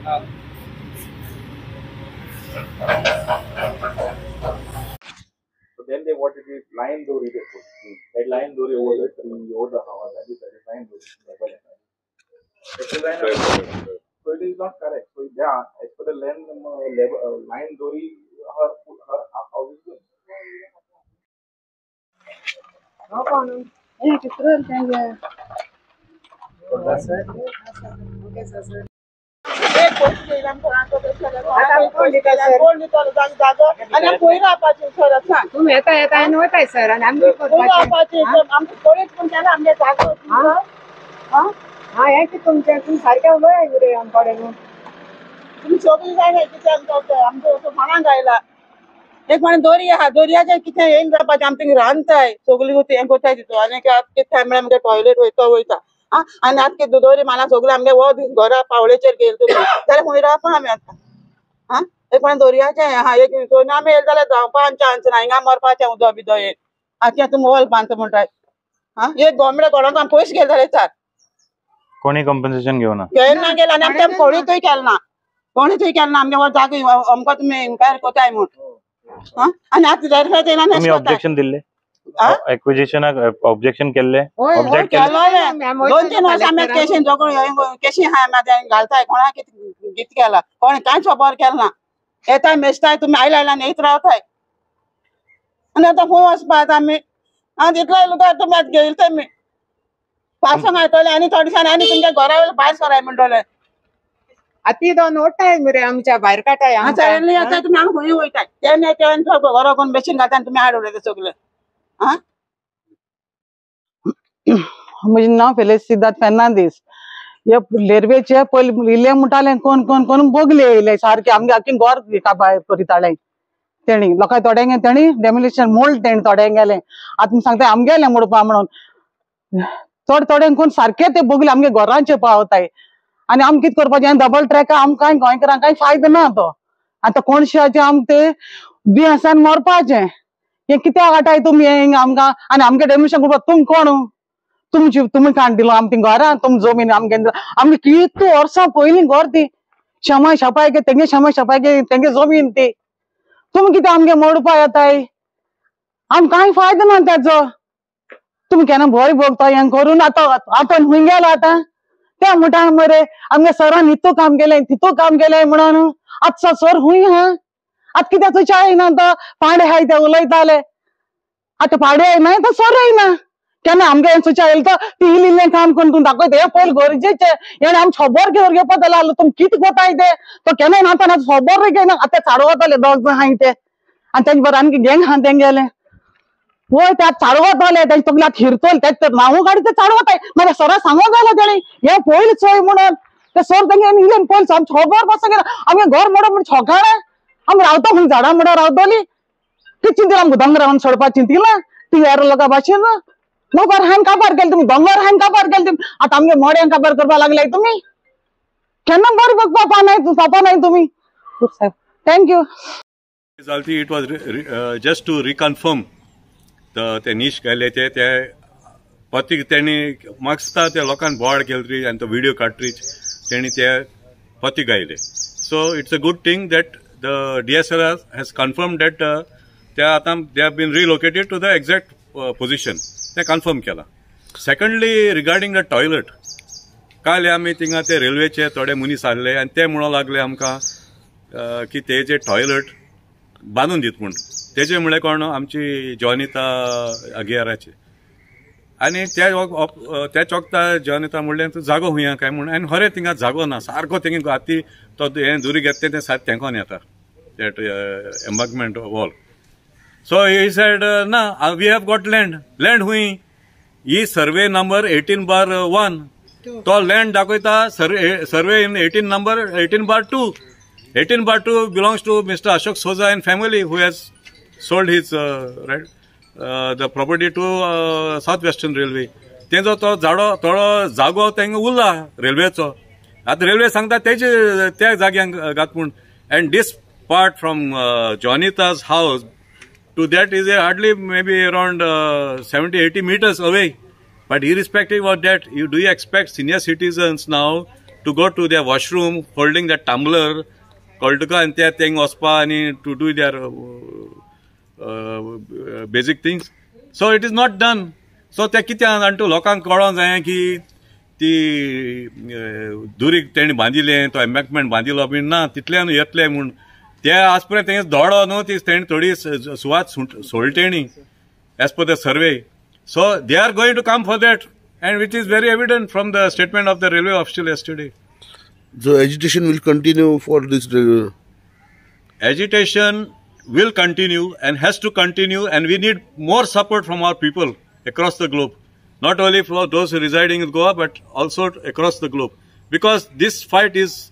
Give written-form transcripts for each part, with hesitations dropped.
So then they wanted it line dori they put. That line dori over the tree, over the house, and this line dori. So it is not correct. So yeah, as per the land level, line dori, her half house is good. तुम्ही येता येता आनी वताय sir आनी आमकां हा हें कितें तुमचें तुमी सारकें उलयाय मरे आमचे कडेन. तुमी सगळीं जाय कितें आमकां आमकां माणांक आयला एक म्हण दोरी आहा, दोरयाचेर कितें येयन जावपाचें आमी थिंग रांदताय सगळीं हें करताय तितून आनी कितें म्हळ्यार आमगे टॉयलेट वयता वयता आं. आनी आतां कितें दोरी माला सगळें आमगे हो घरा पावळेचेर गेले तुमी जाल्यार खंय रावपा आमी आतां आं. एक म्हण दोरयाचें आहा, एक आमी येयले जाल्यार जावपा चान्स ना, हिंगा मरपाचें उदक बिदक येयन. आतां तुमी वॉल बांदता म्हणटाय आं. एक गव्हर्मेंट कोणाक आमी पयशे गेले जाल्यार चार कोणी कॉम्पन्सेशन घेवना घेयना गेले आनी आमकां कोणूय केलें ना, कोणूय केलें ना. आमगे हो जागो अमको तुमी इन्क्वायरी कोताय म्हूण आं. आनी आतां तुमी ऑब्जेक्शन दिल्ले एक्विजिशनाक ऑब्जेक्शन केल्ले? 2-3 वर्सां आमी केशीन झगडून केशी आहा आमी घालताय, कोणाक कितें कितें केलां कोणें कांयच खबर केलें ना. येताय मेजताय तुमी आयले आयले आनी येयत रावताय आनी आतां खंय वचपा आतां आमी आं. तितलो लुगार तुमी आतां घेयले तुमी पावसांक येतले आनी थोडे दिसांनी आनी तुमच्या घरा वयले भायर सराय म्हणटले. आतां दोन ओडटाय मरे आमच्या भायर काडटाय. आतां तुमी आमी खंय वयताय तेन्ना तेन्ना घरा कोण बेशीन घालता आनी तुमी हाड उडयता सगळें आं. म्हजें नांव फेलिसिदाद फेर्नांदीस. हे रेल्वेचे पयलीं इल्ले म्हणटाले कोण कोण कोण बोगले येयले सारके आमगे आख्खें घर काबार करिताले तेणी लोकांक थोड्यांक तेणी डेमोलिशन मोड तेणी थोड्यांक गेलें. आतां सांगता आमगेलें मोडपा म्हणून चड थोड्यांक कोण सारके ते बोगले आमगे घरांचे पावताय. आनी आमकां कितें करपाचें डबल ट्रॅक आमकां गोंयकारांक कांय फायदो ना तो. आतां कोणशाचें आमकां ते दुयेंसान मरपाचें हें कित्याक हाडटाय तुमी हें आमकां. आनी आमगे डेमोलिशन करपाक तुमी कोण? तुमची तुमी काण दिलो आमकां घरां तुम जमीन आमगे आमगे कितू वर्सां पयलीं घर ती शमाय शपाय गे तेंगे शमाय शपाय गे तेंगे जमीन ती तुमी कितें आमगे मोडपा येताय? आमकां कांय फायदो ना तेजो. तुमी केन्ना भंय भोगता हें करून आतां आतां खंय गेलो आतां ते म्हणटा मरे आमगे सरान हितू काम केलें तितू काम केलें म्हणून आतां सर खूंय आहा? आतां कित्याक तुज्या येयना तो पांडे आहाय ते उलयताले आतां पांडे येयना तो सर येयना केन्ना आमगे सुच्या येयलो तो ती इल्लें इल्लें काम करून तूं दाखयता हें पयलीं गरजेचें हें आमी खबर घेवन घेवपा जाल्यार तुमी कितें कोताय ते तो केन्ना येयना आतां खबर घेयना. आतां चाडवताले दोग जाण आहाय ते आनी तेंचे बरोबर आनी गँग आहा तेंगेलें वय ते आतां चाडवताले तेंचे तकली आतां हिरतले तें नांवूं काडी ते चाडवताय. मागीर सरा सांगूंक जालो तेणी हें पयलीं चोय म्हणून ते सर तेंगे इल्लें पयलीं आमचें खबर पासून घेयना. आमगे घर मोडप म्हण छोकाणें आमी रावता खंय झाडां मोडा रावतली कितें चिंतला आमकां दोंगरा रावन सोडपा चिंतिला ती हेर लोकां भाशेन मोबार हांवें काबार केलें तुमी दोंगर हांवें काबार केलें तुमी आतां आमगे मोड्यांक काबार करपाक लागले तुमी केन्ना बरें बघपा पानाय पापा नाय तुमी. Thank you. It was just to reconfirm ते नीश घाले ते ते पतीक तेणी मागता त्या लोकांक बोवाळ केले त्री आनी तो व्हिडियो काडट्रीच तेणी ते पतीक आयले. So it's a good thing that the DSLR has confirm that ते आतां they have been relocated to the exact position तें कन्फर्म केलां. सेकंडली रिगार्डींग the toilet, काल आमी थिंगा ते रेल्वेचे थोडे मनीस आहले आनी ते म्हणूंक लागले आमकां की तेजे टॉयलट बांदून दीत म्हूण. तेजे म्हळ्यार कोण आमची जॉनिता अगियाराचे आनी त्या चोकता जॉनिता म्हणलें तूं जागो हुंया काय म्हूण आनी खरें थिंगा जागो ना सारको थिंगा आती तो हें दुरी घेता तें सारकें तेंकोन येता that embankment wall. So he said ना we have got land. Land हुंय ही सर्वे नंबर 18/1 तो लँड दाखयता survey in 18 number 18/2. 18/2 belongs to Mr. Ashok Soza and family who has sold his right the property to South Western Railway. तेंचो तो झाडो थोडो जागो तेंका उरला रेल्वेचो. आतां रेल्वे सांगता तेजे त्या जाग्यांक घात म्हूण. And this part from Jonita's house to that is hardly maybe around 70-80 meters away. But irrespective of that, you do you expect senior citizens now to go to their washroom holding that tumbler कळटा तुका आनी ते Teng वचपा आनी to do their basic things. So it is not done. So ते कितें आनी तूं लोकांक कळोंक जाय की ती दुरीग तेणी बांदिलें, तो एम्बॅकमेंट बांदिलो बीन ना तितल्यान येतले म्हूण ते आज पर्यंत तेंच दोडो न्हू ती तेणी थोडी सुवात सोडली तेणी as per the survey. So they are going to come for that, and which is very evident from the statement of the railway official yesterday. So agitation will continue for this? Agitation will continue and has to continue, and we need more support from our people across the globe. Not only for those residing in Goa, but also across the globe. Because this fight is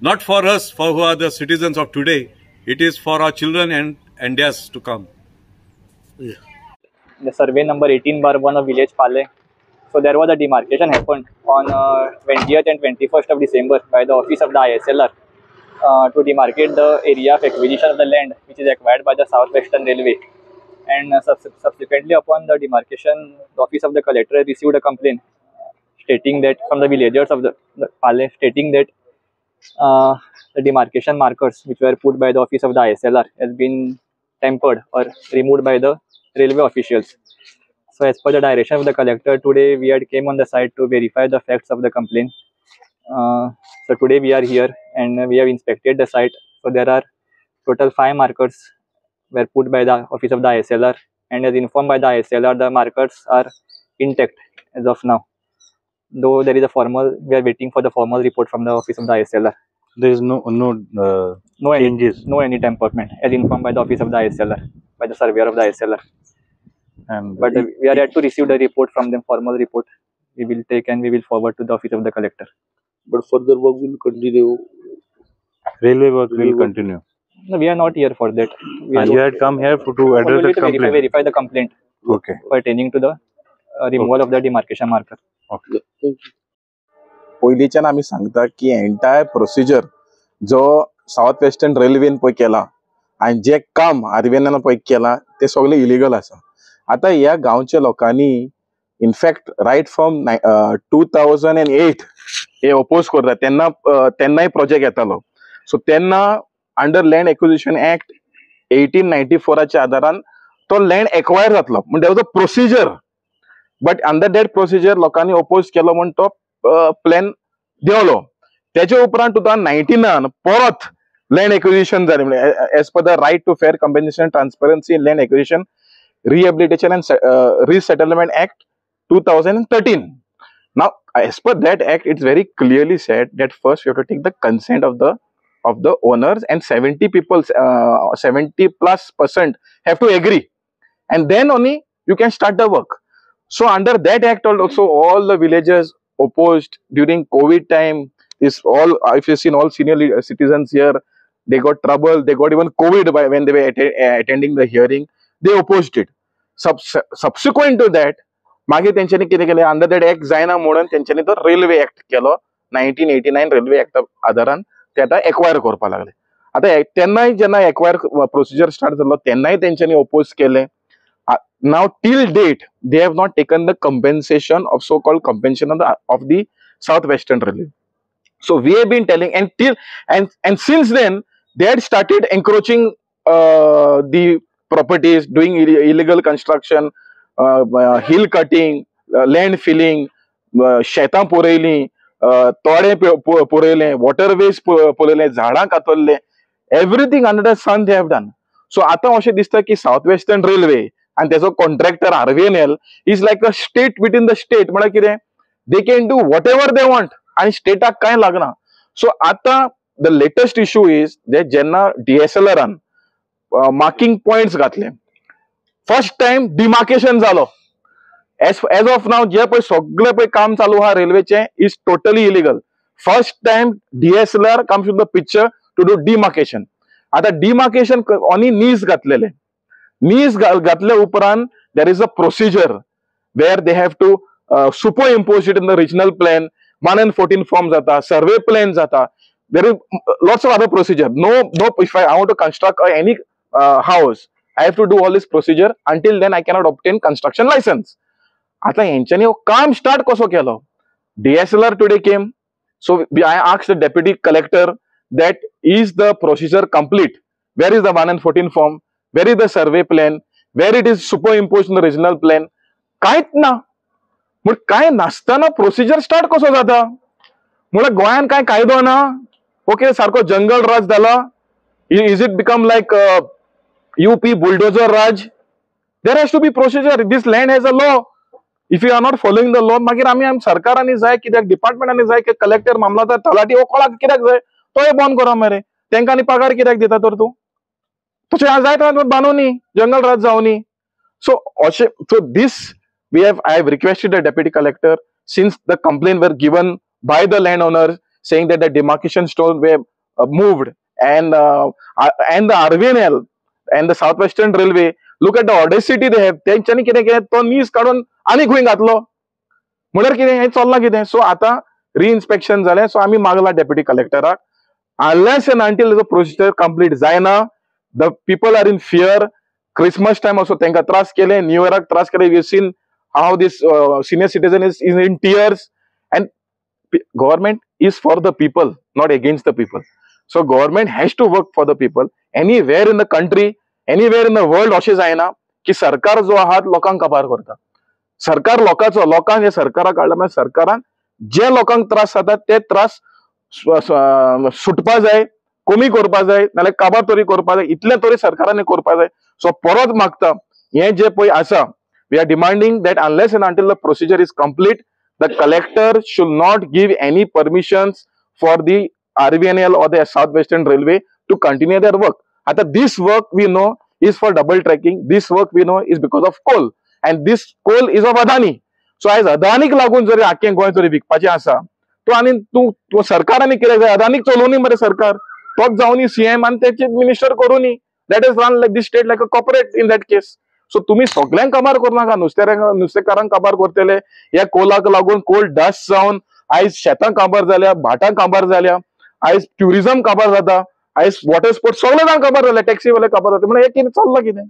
not for us, for who are the citizens of today. It is for our children and theirs to come. Yeah. The survey number 18/1 of village Palem. So there was a demarcation happened on 20th and 21st of December by the office of the ISLR to demarcate the area of acquisition of the land which is acquired by the South Western Railway. And subsequently upon the demarcation, the office of the collector received a complaint stating that from the villagers of the Palem, stating that the demarcation markers which were put by the office of the ISLR has been tampered or removed by the railway officials. So as per the direction of the collector, today we had came on the site to verify the facts of the complaint. So today we are here and we have inspected the site. So there are total 5 markers were put by the office of the ISLR, and as informed by the ISLR, the markers are intact as of now. Though there is a formal, we are waiting for the formal report from the office of the ISLR. There is no changes, no any tamperment as informed by the office of the ISLR, by the surveyor of the ISLR. And but we are yet to receive the report from them, formal report. We will take and we will forward to the office of the collector. But further work will continue. Railway work will continue. No, we are not here for that. You had come here to address the complaint. Verify the complaint. Okay. Pertaining to the removal of the demarcation marker. Okay. पयलींच्यान आमी सांगता की entire procedure जो south western रेल्वेन पळय केला आनी जे काम आरबीएनान पळय केला ते सगळें इलिगल आसा. आतां ह्या गांवच्या लोकांनी इनफॅक्ट रायट फ्रॉम 2008 हे ओपोज करता तेन्ना तेन्नाय प्रोजेक्ट येतालो. सो तेन्ना अंडर लँड एक्विजिशन एक्ट 1894 आधारान तो लँड एक्वायर जातलो म्हण there was a procedure, but under that procedure लोकांनी ओपोज केलो म्हण तो प्लॅन देंवलो. तेच्या उपरांत 2019 परत लँड एक्विजिशन जालें म्हणजे as per the right to fair compensation transparency in land acquisition rehabilitation and resettlement act 2013. Now as per that act it's very clearly said that first you have to take the consent of the owners and 70 people 70+% have to agree, and then only you can start the work. So under that act also all the villagers opposed during COVID time. Is all, if you've seen all senior citizens here, they got trouble, they got even COVID by when they were attending the hearing, they opposed it. Subsequent to that मागीर तेंच्यांनी कितें केलें, under that act जायना म्हणून तेंच्यांनी तो railway act केलो 1989 railway act आधारान ते आतां एक्वायर करपाक लागले. आतां तेन्नाय जेन्ना एक्वायर प्रोसिजर स्टार्ट जालो तेन्नाय तेंच्यांनी ओपोज केलें. Now till date they have not taken the compensation of so called compensation of the South Western Railway. So we have been telling, and till and since then they had started encroaching the properties, doing illegal construction, hill cutting, land filling, शेतां पुरयलीं, तोडे पुरयले, waterways पुरयले, झाडां कातरले, everything under the sun they have done. So आतां अशें दिसता की south western railway आनी तेजो contractor RVNL is like a state within the state. म्हळ्यार कितें, they can do whatever they want आनी स्टेटाक कांय लागना. सो आतां the latest issue is जे जेन्ना डीएसएलआरान मार्किंग पॉयंट्स घातले, फर्स्ट टायम डिमार्केशन जालो. एज ऑफ नाव जे पळय सगळें पळय काम चालू आहा रेल्वेचें is totally illegal. First time DSLR comes to the picture to do demarcation. आतां डिमार्केशन ओनी नीज घातलेले, नीज घातले उपरांत there is a procedure where they have to superimpose it in the regional plan, 1 and 14 form जाता, सर्वे प्लॅन जाता. There is lots of other procedure. No, if I want to construct any house, I have to do all this procedure. Until then I cannot obtain construction license. आता हेंच्यांनी हो काम start कसो केलो, DSLR today came, So I asked the deputy collector that is the procedure complete? Where is the 1 and 14 form? Where is the survey plan? Where it is superimposed in the regional plan? कांयच ना. म्हण काय नासतना procedure start कसो जाता? म्हळ्यार गोंयान काय कायदो ना? ओके, सारको जंगल राज जाला. Is it become like UP bulldozer Raj? There has to be procedure. This land has a law. If you are not following the law, मागीर आमी सरकारांनी जाय कित्याक, डिपार्टमेंटांनी जाय की कलेक्टर, मामलादार, तलाठी हो कोणाक कित्याक जाय? तोय बंद करा मरे. तेंकां आनी पगार कित्याक दिता तर तूं? तशें जाय थंय बांदूनी, जंगल राज जावनी. सो अशें, so this we have I have requested the deputy collector since the complaint were given by the land owner saying that the demarcation stone were moved and the RVNL and the South Western Railway, look at the audacity they have. तेंच्यांनी कितें केलें, तो नीस काडून आनी खंय घातलो. म्हणल्यार कितें हें चल्लां कितें? सो आतां रिइन्स्पेक्शन जालें. सो आमी मागला deputy कलेक्टराक, unless and until the procedure complete जायना, the people are in fear. Christmas time also तेंकां त्रास केले, न्यू इयराक त्रास केले. We seen how this senior citizen is in tears. And government is for the people, not against the people. So government has to work for the people. Anywhere in the country, anywhere in the world अशें जायना की सरकार जो आहात लोकांक काबार करता. सरकार लोकांचो, लोकांक हे सरकाराक काडला, म्हळ्यार सरकारान जे लोकांक त्रास जातात ते त्रास सुटपा जाय, कमी करपा जाय, नाल्यार काबार तरी करपा जाय, इतलें तरी सरकारान करपा जाय. सो परत मागता, हें जें पळय आसा, we are demanding that unless and until the procedure is complete, the collector should not give any permissions for the RVNL or the South Western Railway to continue their work. Ata this work we know is for double tracking. This work we know is because of coal, and this coal is of Adani. So as अदानीक लागून जरी आख्खें गोंय जरी विकपाचें आसा, तो आनी तूं सरकारांनी कितें जाय, अदानीक चलोवनी मरे सरकार, तोच जावनी सीएम आनी ते चीफ मिनिस्टर करूनी. That is run like this state like a corporate in that case. So तुम्ही सगळ्यांक काबार करू नाका, नुस्तेकारांक काबार करतले. ह्या कोलाक लागून कोल डस्ट जावन आयज शेतां काबार जाल्या, भाटां काबार जाल्या, आयज ट्युरिझम काबार जाता, आयज वॉटर स्पोर्ट्स सगळे जाण काबार जाले, टॅक्सी वाले काबार जाता. म्हणल्यार हें कितें चल्लां कितें?